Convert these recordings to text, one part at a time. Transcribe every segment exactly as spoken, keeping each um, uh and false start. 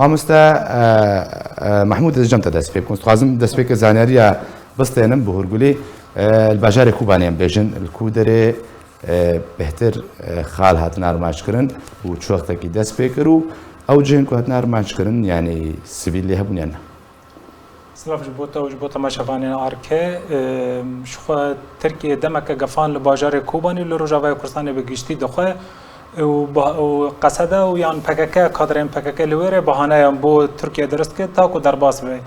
Mamoste, e, e, Mehmûd, ez cem te dest pê bikim. Dixwazim destpêkê zanyariya bistênim bi Hûrgulî. E, li bajarê Kobanê em bêjin, li ku derê, e, bêhtir, e, xal hatin armanc kirin û çi wextekî dest pê kir û ew cihên ku hatin armanc kirin, yanî sivîl lê hebûn yan ne? Silav ji bo te û ji bo temaşevanên A R K. Em, ji xwe Tirkiye demeke gefan li bajarê Kobanî û li Rojavayê Kurdistanê bi giştî dixwe û ba-, û Qesede û yan P K K, kadrên P K K li wê re bahaneyan bo Tirkiye dirust kir, ta ku derbas be.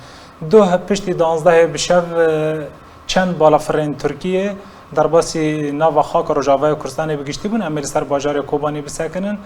Duh piştî danzdehê bi şev, e, çend balafirên Tirkiye derbasî nava xaka Rojavayê Kurdistanê bi giştî bûn, em ê li ser bajarê Kobanî bisekinin.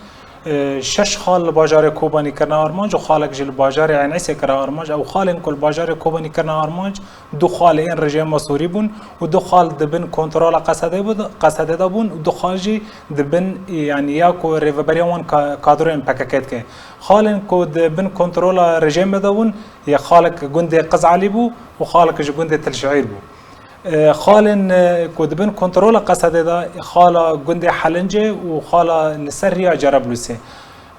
E, şeş xal li bajarê Kobanî kirine armanc û xalek jî li bajarê Eyn Îsê kire armanc. Ew xalên ku li bajarê Kobanî kirine armanc, du xalê ên rejîma Sûrî bûn û du xal di bin kontrola Qesedê bû-, Qesedê de bûn û du xal jî di bin, yanî ya ku rêveberiya wan ka-, kadroyên P K K dike. Xalên ku di bin kontrola rejîmê de bûn, yê xalek gundê Qizalî bû û xalek ji gundê Til Şeîr bû. E, xalên, e, ku di bin kontrola Qesedê de, xala gundê Helincê û xala li ser riya Cerablûsê.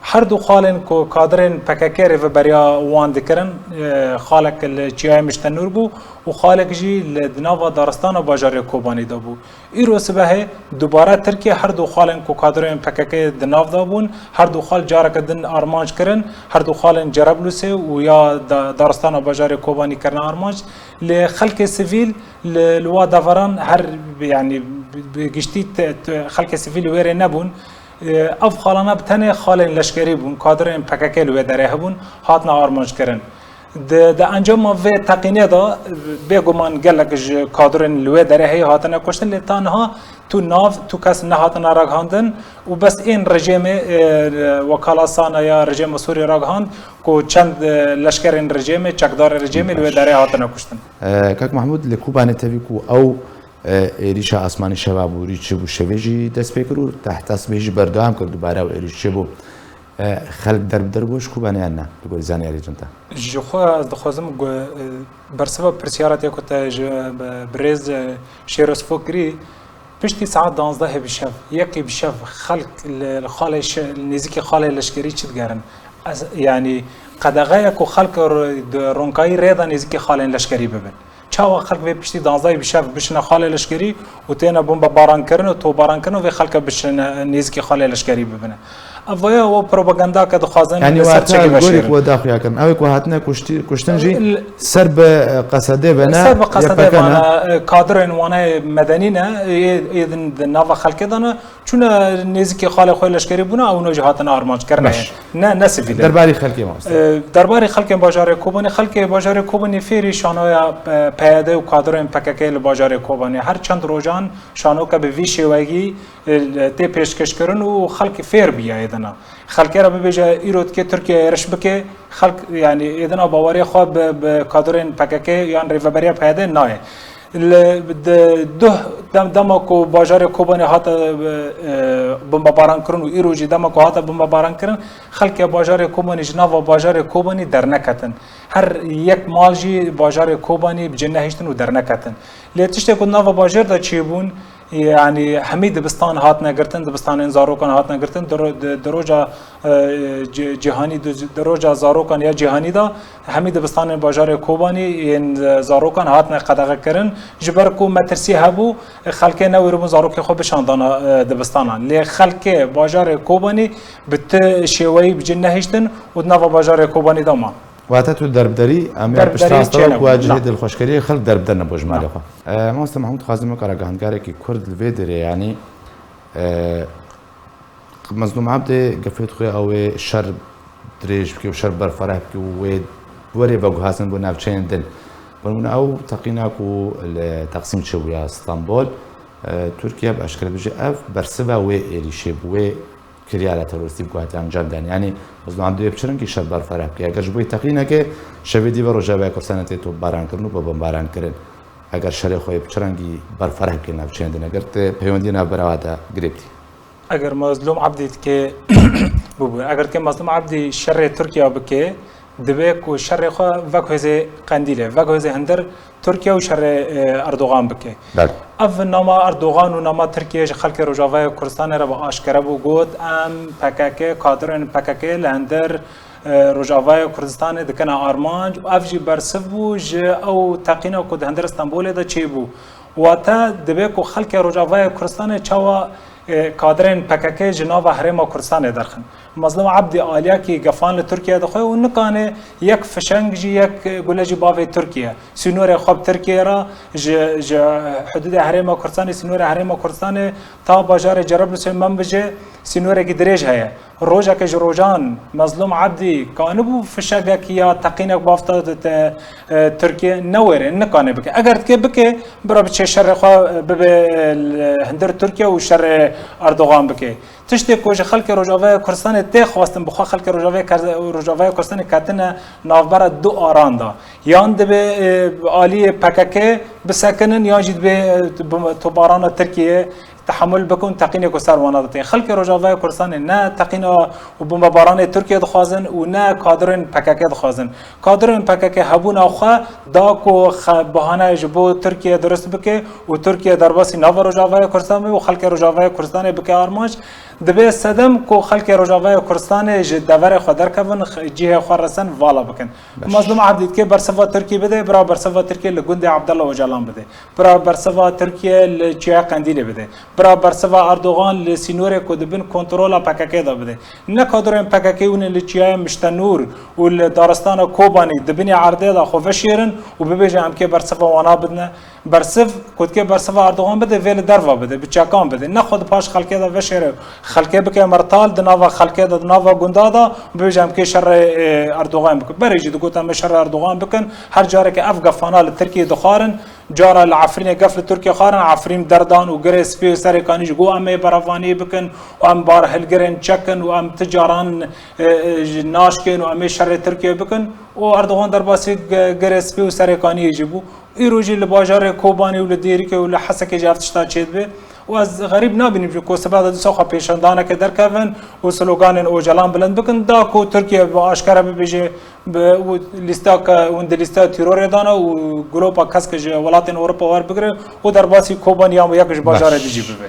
Her du xalên ku kadirên P K K rêveberiya wan dikirin, e, xalek li Çiyayê Miştenûr bû û xalek jî li di nava daristana bajarê Kobanî de bû. Îro sibehê dubare Tirkiye her du xalên ku kadirên P K K di nav de bûn, her du xal careke din armanc kirin, her du xalên Cerablûsê û ya da-, daristana bajarê Kobanî kirine armanc. Lê xelkê sivîl li, li wa deveran her, yanî bi, bi giştî te, te, xelkê sivîl li wê rê nebûn. E, ev xalana bi tenê xalên leşkerî bûn, kadirên P K K li wê derê hebûn, hatine armanc kirin. Di, di encama vê teqînê de, bêguman gelek ji kadirên li wê derê heye hatine kuştin, lê ta niha tu nav, tu kes nehatine ragihandin û bes ên rejêmê, e, wekala sana ya rejêma Sûrî ragihand ku çend, e, leşkerên rejêmê, çekdarên rejêmê li wê derê hatine kuştin. E, Kak Mehmûd, li Kobanê tevî ku ew, e, êrîşa asmanî şeva borî çi bû, şevê jî dest pê kir û tehta sibê jî berdewam kir dubare ew êrîş çi bû. E, xelk derbider bû ji Kobanê yan ne, li gorî zanyariyê cem te? Ji xwe ez dixwazim gu-, e, bersiva pirsyara te ku te ji, e, birêz, e, Şêro Sifo kirî, piştî saet danzdehê bi şev, yekê bi şev xelk li, li xalê şe-, li nêzîkî xalê leşkerî çi digerin? Ez, yanî qedexeya ku xelk ro-, di ronkayî rê de nêzîkî xalên leşkerî bibin. Çawa xelk vê piştî danzdehê bi şev bişine xalê leşkerî û têne bombebarankirin û topbarankirin û vê xelke bişine nêzîkî xalê leşkerî bibine? Ev vaya o propagandake dixwazin. Yanî li ser wate çekê gorî veşêrin. Ku daxuya kirin. Ew ê ku hatine kuştî-, kuştin jî L- ser bi, e, Qesedê ve ne, ser bi yê Qesedê P K K ne. Vane, e, kadirên wane medenî ne, ê, ê din di nava xelkê de ne. Çûne nêzîkî xalê xwe leşkerî bûne, ew no jî hatine armanc kirine. Baş. Ne, ne sivîl e. Derbarî xelkê mamoste. E, derbarî xelkên bajarê Kobanê, xelkê bajarê Kobanê fêrî şanoya, e, P Y D û kadirên P K K li bajarê Kobanê. Her çend rojan şanoke bi vî şêweyî, e, tê pêşkêşkirin û xelk fêr bûye êdina. Xelkê re bibêje îro dike Tirkiye êriş bike, xelk, yanî êdina baweriya xwe bi, bi kadirên P K K yan rêveberiya P Y D nayê. Li, di, duh dem, dema ku bajarê Kobanê hate, e, bombebarankirin û îro jî dema ku hate bombebarankirin, xelkê bajarê Kobanê ji nava bajarê Kobanê derneketin. Her yek mal jî bajarê Kobanê bi cih nehiştin û derneketin. Lê tiştê ku nava bajêr de çêbûn, yanî hemî dibistan hatine girtin, dibistanên zarokan hatine girtin, di ro-, di, di roja, e, ci-, cîhanî, di, di roja zarokan ya cîhanî de hemî dibistanên bajarê Kobanî yên, e, zarokan hatine qedexekirin. Ji ber ku metirsî hebû, e, xelkê newêribûn zarokê xwe bişandana, e, dibistanan. Lê xelkê bajarê Kobanî bi ti şêweyî bi cih nehiştin û di nava bajarê Kobanî de man. Wate tu derbderî, em ê Derbderî piştrast çênebû. Ku cihê dilxweşkeriyê xelk derbder nebû ji malê xwe. E, Mamoste Mehmûd, dixwazim wek ragihandgarekî Kurd li vê derê, yanî, e, Mezlûm Ebdê gefê dixwe ew ê şer dirêj bike û şer berfereh bike û wê werê veguhazin bo navçeyên din. Bi nimûne ew teqîna ku li Teqsîm çêbûya Stenbol, e, Tirkiye bi eşkere dibêje ev bersiva wê êrîşê bû, wê kiryara terorîstî bû ku hatiye encam dan. Yanî Mezlûm Ebdê wê bi çi rengî şer berfereh bike? Eger ji bo yê teqîneke şevê dî ve Rojavayê Kurdistanê tê topbarankirin û bê bombarankirin, eger şerê xwe yê bi çi rengî berfereh bike navçeyên din, eger tu peywendiyê navbera wan de girê bidî? Eger Mezlûm Ebdî dike, bû bû. Eger ke Mezlûm Ebdî şerê Tirkiye bike, divê ku şerê xwe vek hêzê Qendîlê, vek hêzê hundir Tirkiye û şerê, e, Erdogan bike. Belê. Ev nama Erdogan û nama Tirkiye ji xelkê Rojavayê Kurdistanê re bi aşkere bû, got, em P K K, kadirên P K K li hundir e, Rojavaya Kurdistanê dikine armanc û ev jî bersiv bû ji ew teqîna ku di hundir Stenbolê de çêbû. Wate dibe ku xelkê Rojavaya Kurdistanê çawa, e, kadrên P K K ji nava Herêma Kurdistanê derxin. Mezlûm Ebdî aliyekî gefan li Tirkiye dixwe û nikane yek fişeng jî, yek gule jî bavê Tirkiye. Sînorê xwe bi Tirkiye re ji, ji hududê Herêma Kurdistanê, sînorê Herêma Kurdistanê ta bajarê Cerablusê, Menbicê sînorekî dirêj heye. Rojeke ji rojan Mezlûm Ebdî kanibû fişegek ya teqînek bafta te, e, Tirkiye newêre, nikane bike. Eger dike bike, bira biçe şerê xwe, e, bibe, e, li hundir Tirkiye û şerê Erdogan bike. Tiştê ku ji xelkê Rojavaya Kurdistanê tê xwestin, bi xwe xelkê Rojavaya Ker-, Rojavaya Kurdistanê ketine navbera du aran de. Yan dibe, e, aliyê P K K bisekinin, yan jî dibe, e, bi toparana Tirkiye tehemul bikin, teqînê ku ser wana ditên. Xelkê Rojavaya Kurdistanê ne teqîna û bombebaranê Tirkiye dixwazin û ne kadrên P K K dixwazin. Kadrên P K K hebûna xwe da ku xe-, bahaneyê ji bo Tirkiye dirust bike û Tirkiye derbasî nava Rojavaya Kurdistanê bibe û xelkê Rojavaya Kurdistanê bike armanc. Dibe sedem ku xelkê Rojavaya Kurdistanê ji deverê xwe derkevin, x-, cihê xwe resen vala bikin. Mezlûm Ebdî dike bersiva Tirkî bide, bira bersiva Tirkî li gundê Abdullah Ocalan bide. Bira bersiva Tirkiye li Çiya Qendîlê bide. Bira bersiva Erdogan li sînorê ku di bin kontrola P K K de bide. Ne kadroyên P K K hûn ê li Çiyayê Miştenûr û li daristana Kobanî di binê erdê de xwe veşêrin û bibêjin em kê bersiva wana bidine. Bersiv, ku dikê bersiva Erdogan bide, vê li derva bide, bi çekan bide. Ne xwe di paş xelkê de veşêre, xelkê bike mertal, di nava xelkê de, di nava gunda de, bibêje em kê şerê, e, Erdogan bikin. Berê jî digot em ê şerê Erdogan bikin. Her careke ev gefana li Tirkiyê dixwarin, cara li Efrînê gef li Tirkiyê xwarin, Efrîn derdan û girê spî û serê kanî jî got em ê berevaniyê bikin û em bar hilgirên çekin û em ti caran, e, e, ji naşkên û em ê şerê Tirkiyê bikin. Û Erdogan derbasî ge-, girê spî û serê kaniyê jî bû. Îro jî li bajarê Kobanê û li Dêrikê û li Hesekê jî ev tişta çêdibe. Û ez xerîb nabînim ji ku sibe de dîsa xwe pêşandaneke derkevin û sloganên Ocalan bilind bikin, da ku Tirkiye bi aşkere bibêje, bi, û lîsta ke hûn di lîsteya terorê de ne û gropa kesk ji welatên Ewropa werbigire û derbasî Kobanê ya yek ji bajarê Baş. Din jî bibe.